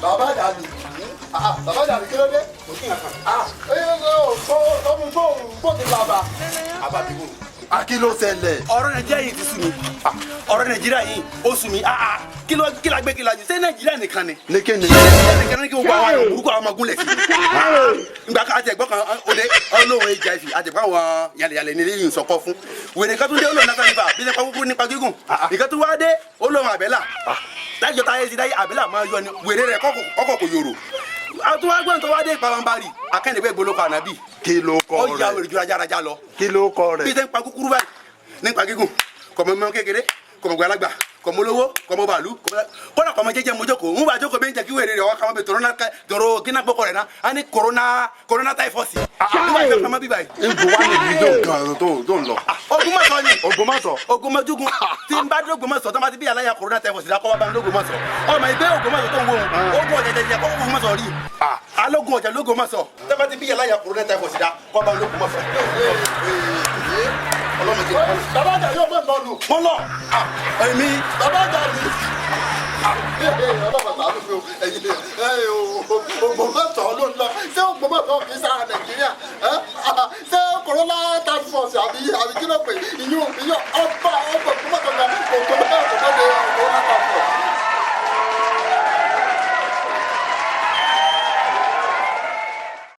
Bàbá dàbí, bàbá dàbí, kí ló dé? Ọmọ tó ti bàbá. Àbábíwò. Kí ló ṣẹlẹ̀? Ọ̀rọ̀ Nàìjíríà yìí ti sú mi. Ọ̀rọ̀ Nàìjíríà yìí ó sú mi. Kí ló kí la gbé, kí la jù? Ṣé Nàìjíríà nìkan ni? Ní kí ni? Nàìjíríà nìkan ni kí gbogbo àwọn àrùn burúkú àwọn ọmọ gúnlẹ̀ sí? Ìgbà kan àti ẹ̀gbọ́n kan òde olóhùn HIV, àti ẹ̀gbọ́n àwọn yàlẹ̀yàlẹ̀ ní eléyìí ń sọkọ fún wèrè kan tún dé, olóhùn náà nípa bí nípa kúkúrú, nípa gígùn. Ìkan tún wá dé, olóhùn àbẹ́là. Lájọ táyé ti dáyé, àbẹ́là máa yọ ni wèrè rẹ̀ kọ́kọ́ kò yòrò. Àtúwágbọ́n tó wá dé, ìpamọ́nbarì akẹ́nìgbẹ́ gbolókọ ànábì. Kí ló kọ Ó ya rẹ̀? wèrè ju rajaraja lọ. Kí ló kọ Bí rẹ̀? sẹ́ ń pa kúkúrú báyìí nípa gígùn, kọ̀mọ mọ́ kékeré, kọ̀mọ gbalagbà, kọ̀mọ olówó, kọ̀mọ bàálù, kọ́nà kọ̀mọ jẹ́jẹ́ mojoko ń bá jókòó bí ń jẹ́ kí wèrè rẹ̀ wá kàmọ́ bẹ tòrónà tòró kíná gbọ́kọ̀ rẹ̀ náà á ní corona, corona typhus nígbà tí wọ́n bí báyìí. Ibo wà ní ibi tó gan tó ń lọ? Ògbómọ̀ṣọ́ ni. Ògbómọ̀ṣọ́. Ògbómọ̀júgun tí n bá dé Ògbómọ̀ṣọ́ tó bá ti bí aláya corona typhus dákọ́ wá bá ń lÓgbómọ̀ṣọ́. Ọmọ ìgbé Ògbómọ̀ṣọ́ tó ń wò ó, ogun ọ̀jẹ̀ jẹjẹ kọ́ Ògbómọ̀ṣọ́ rí alógun ọ̀jẹ̀ lÓgbómọ̀ṣọ́. Tó bá ti bí aláya corona typhus dá kọ́ bá ń lÓgbómọ̀ṣọ́. Ọlọ́mọdé. Bàbá àjà yóò mọ̀ lọ́nu. Wọ́n lọ èmi. Bàbá àjà mi. Ọlọ́pàá tàbí fi ẹ̀yin Ògbómọ̀ṣọ́ ló ń lọ. Ṣé Ògbómọ̀ṣọ́ kì í sára Nàìjíríà? Ṣé corona task force àbí kí ló pè? Ìyún ọba.